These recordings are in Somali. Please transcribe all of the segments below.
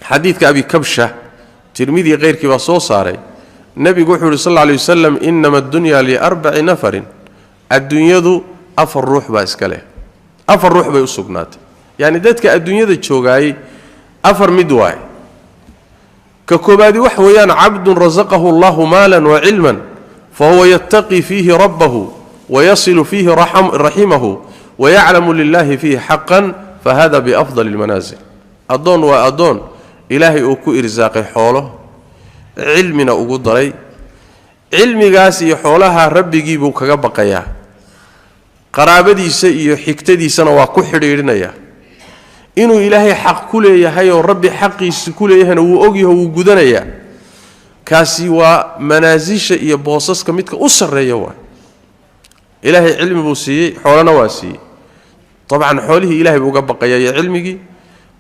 Xadiidka Abi Kabsha, Tirmidi keyrkii baa soo saaray. Nebigu wuxuu yidhi sal alla alay wasalam: "Inama addunya liarbaci nafarin." Adduunyadu afar ruux baa iska leh, afar ruux bay u sugnaatay. Yacni dadka adduunyada joogaayey afar mid waaye. Ka koobaadi waxa weeyaan: "Cabdun rasaqahu allahu maalan wa cilman, fahuwa yattaqi fiihi rabbahu wayasilu fiihi raximahu wayaclamu lilahi fiihi xaqan, fahada biafdali lmanaasil." Addoon waa addoon Ilaahay uu ku irsaaqay xoolo, cilmina ugu daray. Cilmigaas iyo xoolaha rabbigii buu kaga baqayaa, qaraabadiisa iyo xigtadiisana waa ku xidhiidhinayaa. Inuu Ilaahay xaq ku leeyahay oo Rabbi xaqiisa ku leeyahayna wuu ogyaho, wuu gudanayaa. Kaasi waa manaasisha iyo boosaska midka u sarreeya. Waay, Ilaahay cilmi buu siiyey, xoolana waa siiyey. Dabcan xoolihii Ilahay buu uga baqayaa iyo cilmigii,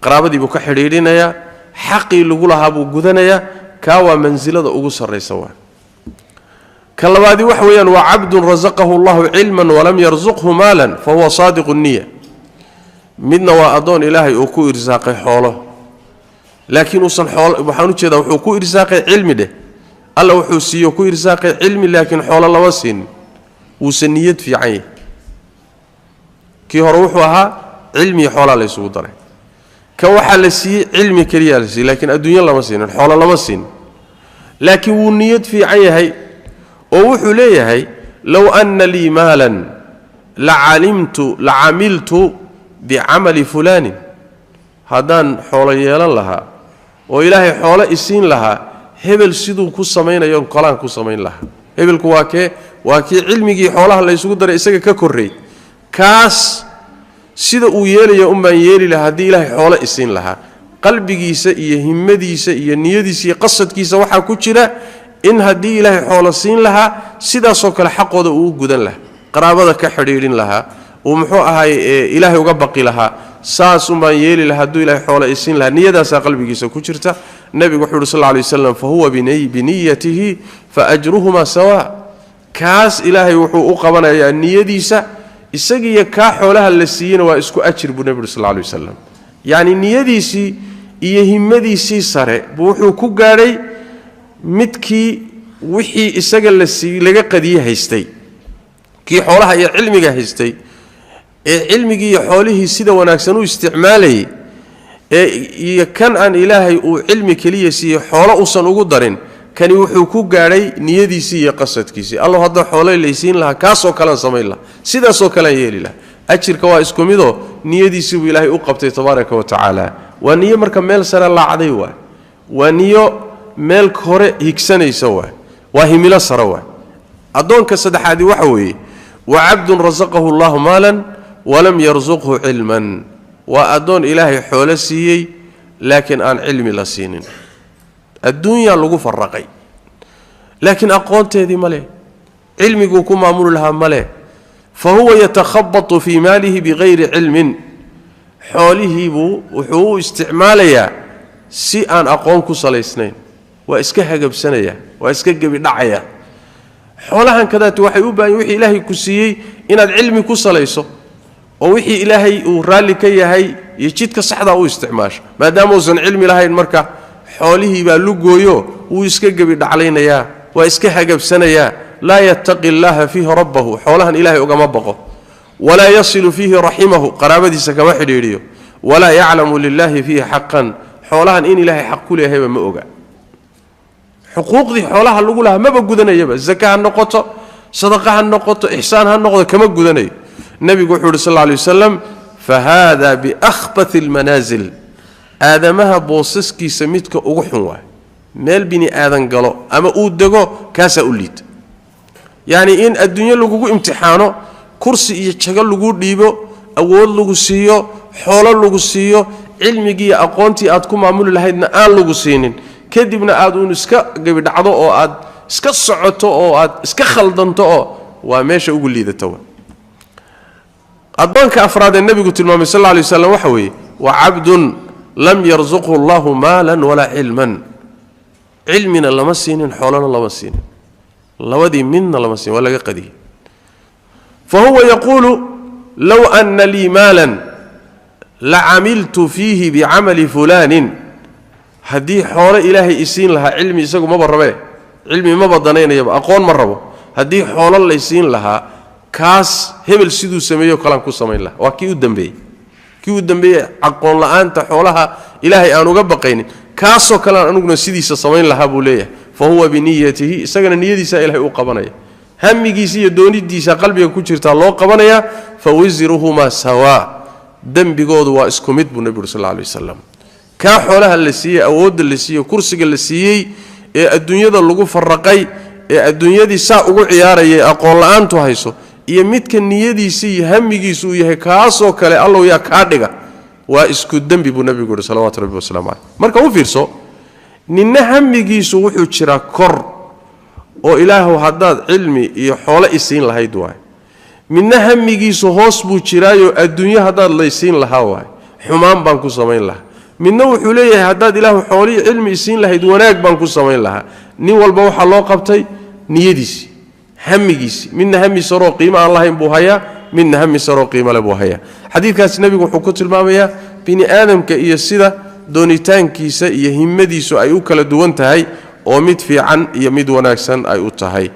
qaraabadii buu ka xidhiidhinayaa, xaqii lagu lahaa buu gudanayaa. Kaa waa mansilada ugu sarraysa. Waa ka labaadi waxa weeyaan: "Waa cabdun rasaqahu allahu cilman walam yarsuqhu maalan, fahuwa saadiqu niya." Midna waa addoon Ilaahay uu ku irsaaqay xoolo, laakiin uusan xoolo, waxaan u jeedaa, wuxuu ku irsaaqay cilmi dheh. Alla wuxuu siiyo ku irsaaqay cilmi, laakiin xoolo lama siinin, wuuse niyad fiican yahay. Kii hore wuxuu ahaa cilmiyo xoolaa la ysugu daray. Kan waxaa la siiyey cilmi keliyaa la siiyey, laakiin adduunyo lama siinin, xoolo lama siinin, laakiin wuu niyad fiican yahay oo wuxuu leeyahay: "Low anna lii maalan lacalimtu lacamiltu bicamali fulaanin." Haddaan xoolo yeelan lahaa oo Ilaahay xoolo isiin lahaa, hebel siduu ku samaynayo kolaan ku samayn lahaa. Hebelku waa kee? Waa kii cilmigii xoolaha la ysugu daray isaga ka korreey. Kaas sida uu yeelaya unbaan yeeli lahaa haddii Ilaahay xoolo isiin lahaa. Qalbigiisa iyo himmadiisa iyo niyadiisa iyo qasadkiisa waxaa ku jira in haddii Ilaahay xoolo siin lahaa, sidaasoo kale xaqooda uu u gudan lahaa, qaraabada ka xidhiidhin lahaa, uu muxuu ahaay Ilaahay uga baqi lahaa. Saas unbaan yeeli lahaa hadduu Ilahay xoolo isiin lahaa. Niyadaasaa qalbigiisa ku jirta. Nebigu wuxuu uhi sal lla alay waslam: "Fa huwa biniyatihi fa ajruhumaa sawaa." Kaas Ilaahay wuxuu u qabanayaa niyadiisa, isagiiyo kaa xoolaha la siiyeyna waa isku ajir, buu nebi uri sal lla alay wasalam. Yacni niyadiisii iyo himmadiisii sare buu wuxuu ku gaadhay midkii wixii isaga la siiyey laga qadiye haystay. Kii xoolaha iyo cilmiga haystay ee cilmigii iyo xoolihii sida wanaagsan u isticmaalayay ee iyo kan aan Ilaahay uu cilmi keliya siiyey, xoolo uusan ugu darin, kani wuxuu ku gaadhay niyadiisii iyo qasadkiisii: "Allow, hadda xoolay laysiin lahaa, kaasoo kalean samayn lahaa, sidaasoo kalean yeeli lahaa." Ajirka waa isku midoo niyadiisii buu Ilaahay u qabtay tabaaraka wa tacaala. Waa niyo marka meel sare laacday waay, waa niyo meel hore higsanaysa waay, waa himilo sare waay. Addoonka saddexaadi waxa weeye: "Wa cabdun rasaqahu allahu maalan walam yarsuqhu cilman." Waa addoon Ilaahay xoolo siiyey, laakiin aan cilmi la siinin. Adduunyaa lagu faraqay, laakiin aqoonteedii ma leh, cilmiguu ku maamuli lahaa ma leh. Fa huwa yatakhabatu fii maalihi bikayri cilmin. Xoolihiibuu wuxuu u isticmaalayaa si aan aqoon ku salaysnayn. Waa iska hagabsanaya, waa iska gebidhacaya. Xoolahan kadaati waxay u baahan wixii Ilaahay ku siiyey inaad cilmi ku salayso oo wixii Ilaahay uu raalli ka yahay iyo jidka saxdaa u isticmaasho. Maadaama uusan cilmi lahayn, marka xoolihii baa lugooyo, wuu iska gebidhaclaynayaa, waa iska hagabsanayaa. Laa yattaqi illaaha fiihi rabbahu, xoolahan Ilaahay ugama baqo. Walaa yasilu fiihi raximahu, qaraabadiisa kama xidhiidhiyo. Walaa yaclamu lilaahi fiihi xaqan, xoolahan in Ilaahay xaq ku leeyahayba ma oga. Xuquuqdii xoolaha lagu lahaa maba gudanayaba, zaka ha noqoto, sadaqa ha noqoto, ixsaan ha noqdo, kama gudanayo. Nebigu wuxuu yidhi sal alla alay wasalam: "Fa haada biakhbathi almanaasil." Aadamaha boosaskiisa midka ugu xun waay. Meel bini aadan galo ama uu dego kaasaa u liita. Yacni in adduunyo lagugu imtixaano, kursi iyo jago lagu dhiibo, awood lagu siiyo, xoolo lagu siiyo, cilmigii iyo aqoontii aad ku maamuli lahaydna aan lagu siinin, kadibna aad uun iska gebidhacdo oo aad iska socoto oo aad iska khaldanto, oo waa meesha ugu liidata wa. Addoonka afraad ee nebigu tilmaamay sal alla alay waslam waxa weeye: "Wa cabdun lam yarsuqhu allahu maalan walaa cilman." Cilmina lama siinin, xoolona lama siinin, labadii midna lama siinin, waa laga qadiyey. Fa huwa yaquulu: "Low ana lii maalan lacamiltu fiihi bicamali fulaanin." Haddii xoolo Ilaahay isiin lahaa, cilmi isagu maba rabee, cilmi maba danaynayaba, aqoon ma rabo, haddii xoolo laysiin lahaa kaas hebel siduu sameeyo kalaan ku samayn lahaa. Waa kii u dambeeyey, kii u dambeeyey aqoon la'aanta xoolaha Ilaahay aan uga baqaynin, kaasoo kalean aniguna sidiisa samayn lahaa buu leeyahay. Fa huwa biniyatihi, isagana niyadiisa Ilahay u qabanaya, hamigiisa iyo doonidiisa qalbiga ku jirtaa loo qabanayaa. Fa wisruhumaa sawaa, dembigoodu waa isku mid buu nebigu uri sal alla alay wasalam. Kaa xoolaha la siiyey, awoodda la siiyey, kursiga la siiyey, ee adduunyada lagu faraqay, ee adduunyadii saa ugu ciyaarayay aqoon la'aantu hayso, iyo midka niyadiisa iyo hamigiisu uu yahay kaasoo kale allow yaa kaa dhiga, waa isku dembi buu nebigu yidhi salawaatu rabbi wasalaamu caleyh. Marka u fiirso, ninna hamigiisu wuxuu jiraa kor oo Ilaahow haddaad cilmi iyo xoolo isiin lahayd waay, midna hamigiisu hoos buu jiraayo adduunyo haddaad laysiin lahaa waay, xumaan baan ku samayn lahaa. Midna wuxuu leeyahay haddaad Ilaahu xoolihii cilmi isiin lahayd wanaag baan ku samayn lahaa. Nin walba waxaa loo qabtay niyadiisii, hamigiisii. Midna hami saroo qiimo aan lahayn buu hayaa, midna hami saroo qiimo le buu hayaa. Xadiidkaas nebigu wuxuu ku tilmaamayaa bini aadamka iyo sida doonitaankiisa iyo himmadiisu ay u kala duwan tahay, oo mid fiican iyo mid wanaagsan ay u tahay.